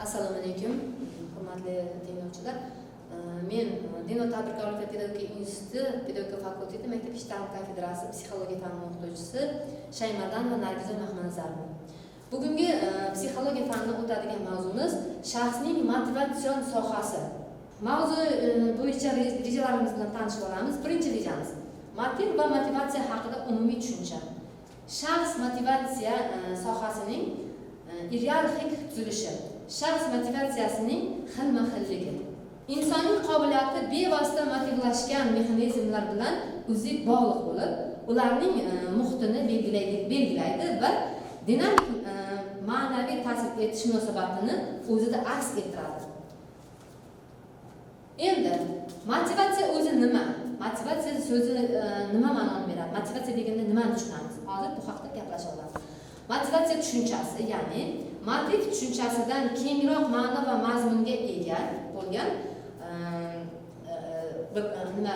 Assalomu alaykum, hurmatli tinglovchilar. Men Denov tadbirkorlik va pedagogika instituti pedagogika fakulteti maktab ichki ta'lim kafedrasi psixologiya fani o'qituvchisi Shaymardanova Nargiza Mahmanazarova. Bugungi psixologiya fanidan o'tadigan mavzumiz shaxsning motivatsion sohasi. Mavzu bo'yicha rejalarimiz bilan tanishib olamiz. Birinchi rejamiz motiv va motivatsiya haqida umumiy tushuncha. Shaxs motivatsiya sohasining iyerarxik tuzilishi. Shaxs motivatsiyasining xilma-xilligi. Insonning qobiliyati bevosita motivlashgan mexanizmlar bilan uzib bog'liq bo'lib, ularning muhitini belgilaydi va dinamik ma'naviy ta'sir etish munosabatini o'zida aks ettiradi. Endi motivatsiya o'zi nima? Motivatsiya so'zi nima ma'noni beradi? Motivatsiya deganda nimani tushunamiz? Hozir bu haqda gaplashib olamiz. Motivatsiya tushunchasi, ya'ni motiv tushunchasidan kengroq ma'no va mazmunga ega bo'lgan bir nima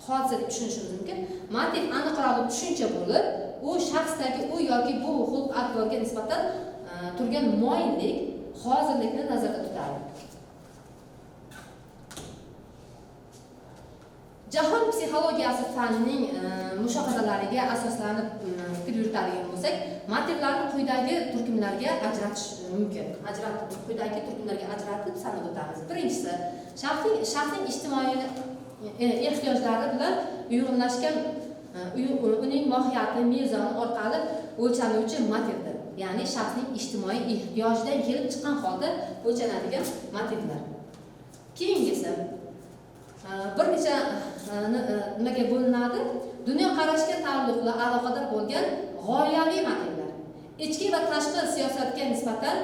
hodisa deb tushunishimiz mumkin. Motiv aniqroq tushuncha bo'lib, u shaxsdagi u yoki bu xulq-atvorga nisbatan turgan moyillik, hozirlikni nazarda tutadi. Jahon psixologiyasi fanining mushohadalariga asoslanib fikr yuritadigan bo'lsak, motivlarni quyidagi turkumlarga ajratish mumkin. Quyidagi turkumlarga ajratib sanab o'tamiz. Birinchisi, shaxsning ijtimoiy ehtiyojlari bilan uyg'unlashgan uning mohiyati, mezoni orqali o'lchanuvchi motivdir. Ya'ni shaxsning ijtimoiy ehtiyojidan kelib chiqqan holda o'lchanadigan motivlar. Keyingisi, bir necha nimaga bo'linadi? Dunyoqarashga taalluqli aloqador bo'lgan g'oyaviy motivlar. Ichki va tashqi siyosatga nisbatan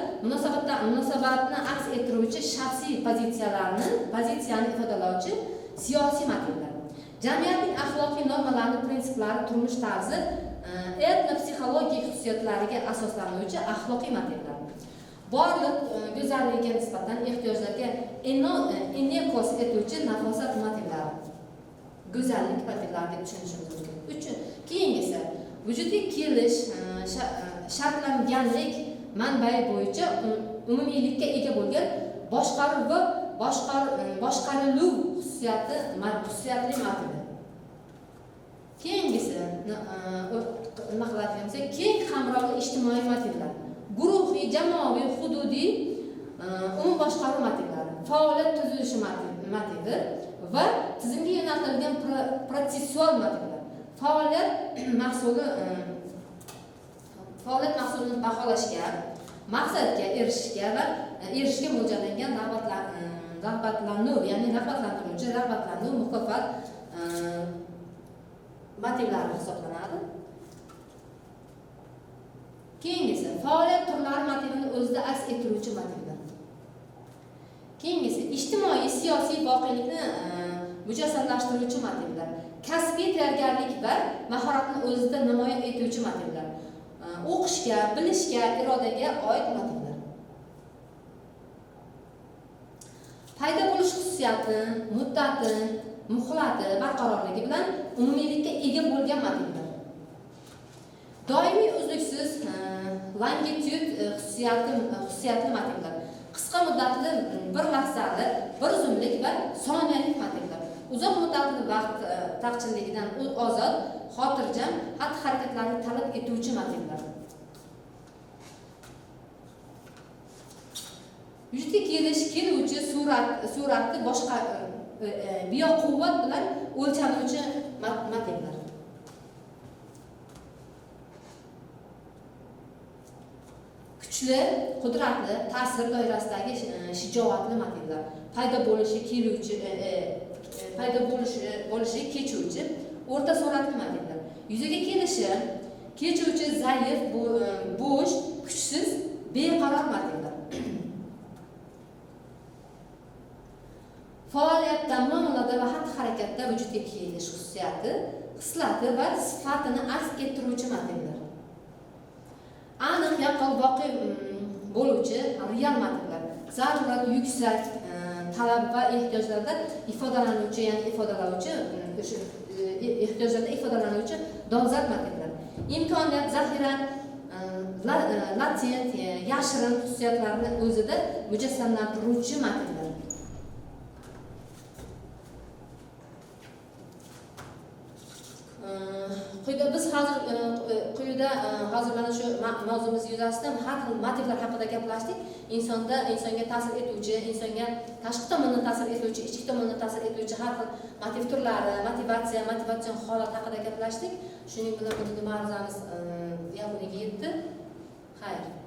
munosabatni aks ettiruvchi shaxsiy pozitsiyani ifodalovchi siyosiy motivlar. Jamiyatning axloqiy normalarini, prinsiplari, turmush tarzi, etnopsixologik xususiyatlariga asoslanuvchi axloqiy motivlar. Borliq go'zalligiga nisbatan ehtiyojlarga inekos etuvchi nafosat motivlari, go'zallik motivlari deb tushunishimiz mumkin. Keyingisi, vujudga kelish, shartlanganlik manbai bo'yicha umumiylikka ega bo'lgan boshqaruv va boshqariluv xususiyatli motivi. Keyingisi, nima qiladigan bo'lsak, keng qamrovli ijtimoiy motivlar. Guruhiy, jamoaviy, hududiy umum boshqaruv motivlari, faoliyat tuzilishi motivi va tizimga yo'naltirilgan protsessual motivlar. Faoliyat mahsulini baholashga, maqsadga erishishga va erishishga mo'ljallangan rag'batlanuv, ya'ni rag'batlantiruvchi, rag'batlanuv, mukofot motivlari hisoblanadi. Keyingisi, faoliyat turlari motivini o'zida aks ettiruvchi motivlar. Keyingisi, ijtimoiy, siyosiy voqelikni mujassamlashtiruvchi motivlar. Kasbiy tayyorgarlik va mahoratni o'zida namoyon etuvchi motivlar. O'qishga, bilishga, irodaga oid motivlar. Paydo bo'lish xususiyati, muddati, muhlati, barqarorligi bilan umumiylikka ega bo'lgan motivlar. Doimiy uzluksiz longitud xususiyatli motivlar. Qisqa muddatli, bir lahzali, bir zumlik va soniyalik motivlar. Uzoq muddatli vaqt taqchilligidan ozod, xotirjam xatti-harakatlarni talab etuvchi motivlar. Vujudga kelish, keluvchi suratni boshqa bioquvvat bilan o'lchanuvchi motivlar. Kuchli, qudratli ta'sir doirasidagi shijoatli motivlar. Paydo bo'lishi, keluvchi, paydo bo'lishi, kechuvchi, o'rta suratli motivlar. Yuzaga kelishi, kechuvchi, zaif, bo'sh, kuchsiz, beqaror motivlar. Faoliyatda, muomalada va xatti-harakatda vujudga kelish xususiyati, xislati va sifatini aks ettiruvchi motivlar. Aniq, yaqqol, voqe bo'luvchi real motivlar. Zarurat, yuksak talab va ehtiyojlarda ifodalanuvchi, ya'ni ifodalovchi o'sha ehtiyojlarda ifodalanuvchi dolzarb motivlar. Imkoniyat, zaxira, Latent, yashirin xususiyatlarni o'zida mujassamlantiruvchi motivlar. Quyida biz hozir quyida hozir mana shu mavzumiz yuzasidan har xil motivlar haqida gaplashdik. Insonda, insonga ta'sir etuvchi, insonga tashqi tomondan ta'sir etuvchi, ichki tomondan ta'sir etuvchi har xil motiv turlari, motivatsiya, motivatsion holat haqida gaplashdik. Shuning bilan bugungi ma'ruzamiz yakuniga yetdi. Xayr.